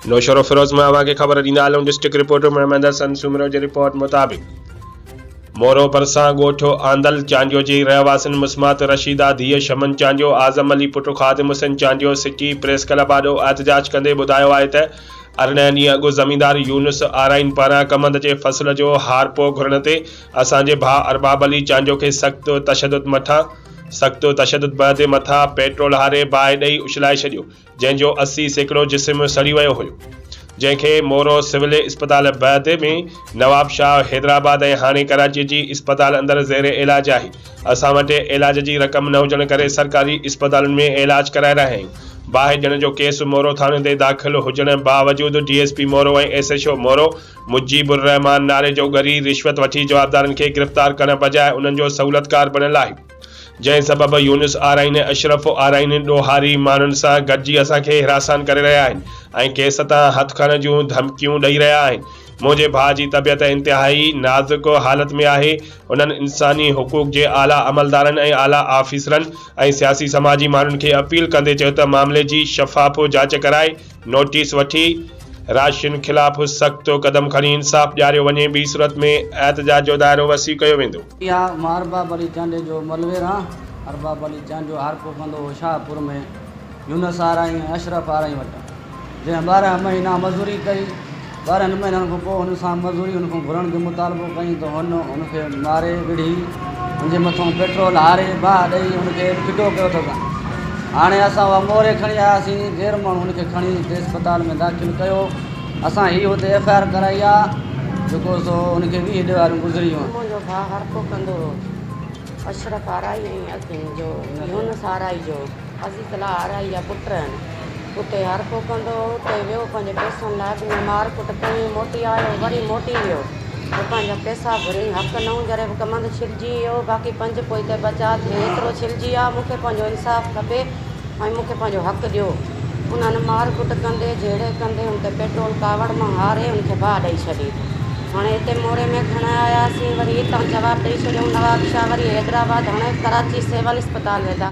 نوشهروفيروز مان اوهان کي خبر ڏيندا هلون ڊسٽرڪٽ رپورٽر محمد حسن سومرو جي رپورٽ مطابق مورو ڀرسان ڳوٺ آندل چانڊيو جي رهواسين مسمات رشيده ڌيء شمن چانڊيو، اعظم علي پٽ Khadim Hussain Chandio city press club آڏو احتجاج ڪندي ٻڌايو آهي ته 18 ڏينهن اڳ زميندار يونس آرائين پاران ڪمند جي فصل جو هارپو گهرڻ تي اسان جي ڀاء ارباب علي چانڊيو کي سخت تشدد مٿان سخت تشدد بعد مٿان پيٽرول هاري باهه ڏئي اڇلائي ڇڏيو. جنهن جو 80% جسم سڙي ويو هيو، جنهن کي مورو سول اسپتال بعد ۾ نوابشاهه، حيدرآباد ۽ هاڻي ڪراچي جي اسپتال اندر زير علاج آهي. اسان وٽ علاج جي رقم نه هجڻ ڪري سرڪاري اسپتالن ۾ علاج ڪرائي رهيا آهيون. باهه ڏيڻ جو ڪيس مورو ٿاڻي تي داخل هجڻ باوجود D S P Moro ۽ S H O Moro Mujeeb ur Rehman Narejo ڳري رشوت وٺي جوابدارن کي گرفتار ڪرڻ بجاء انهن جو سهولتڪار بڻيل آهي. جنهن سبب يونس آرائين ۽ اشرف آرائين ڏوهاري ماڻهن سان گڏجي اسان کي هراسان ڪري رهيا آهن ۽ ڪيس تان هٿ کڻڻ جون ڌمڪيون ڏئي رهيا آهن. منهنجي ڀاء جي طبيعت انتهائي نازڪ حالت ۾ آهي. انهن انساني حقوق جي اعليٰ عملدارن ۽ اعليٰ آفيسرن ۽ سياسي سماجي ماڻهن کي اپيل ڪندي چيو ته معاملي جي شفاف جاچ ڪرائي نوٽيس وٺي راشين خلاف سخت قدم کڻي انصاف ڏياريو وڃي ٻي صورت ۾ احتجاج جو دائرو وسيع ڪيو ويندو. اها مان ارباب علي چانڊيي جو ملوير هان. ارباب علي چانڊيو هارپو ڪندو هو شاهپور ۾ يونس آرائين ۽ اشرف آرائين وٽ، جنهن 12 مهينا مزوري ڪئي. 12 مهينن کان پوء هن سان مزوري هن کان گهرڻ جو مطالبو ڪيائين ته هن هن کي ماري وڙهي هن جي مٿان پيٽرول هاري باهه ڏئي هن کي ڦٽو ڪيو اٿس. هاڻي اسان اها موري کڻي آياسين، غير ماڻهو هن کي کڻي هتي اسپتال ۾ داخل ڪيو. اسان هي هتي ايف I R ڪرائي آ جيڪو سو هن کي 20 ڏهاڙيون گذري ويون. منهنجو ڀاء هرڪو ڪندو هو اشرف آرائي ۽ جو يونس آرائي جو عزيز الله آرائي جا پٽ آهن. اتي هرڪو ڪندو هو، اتي ويو پنهنجي پئسن لاء به مار ڪٽ ڪيائين، موٽي آيو، وري موٽي ويو ته پنهنجا پئسا گهريائين، حق نئون جڏهن به ڪمند ڇلجي ويو، باقي پنج پوئتي بچا ٿئي ايترو ڇلجي آ، مون کي پنهنجو انصاف کپي ۽ مون کي پنهنجو حق ڏيو. انهن مار ڪٽ ڪندي، جهيڙي ڪندي ان تي پيٽرول ڪاوڙ مان هاري ان کي باهه ڏئي ڇڏي. هاڻي هتي موري ۾ کڻائي آياسين، وري هتان جواب ڏئي ڇڏيائون نوابشاهه، وري حيدرآباد، هاڻي ڪراچي سول اسپتال ۾ داخل.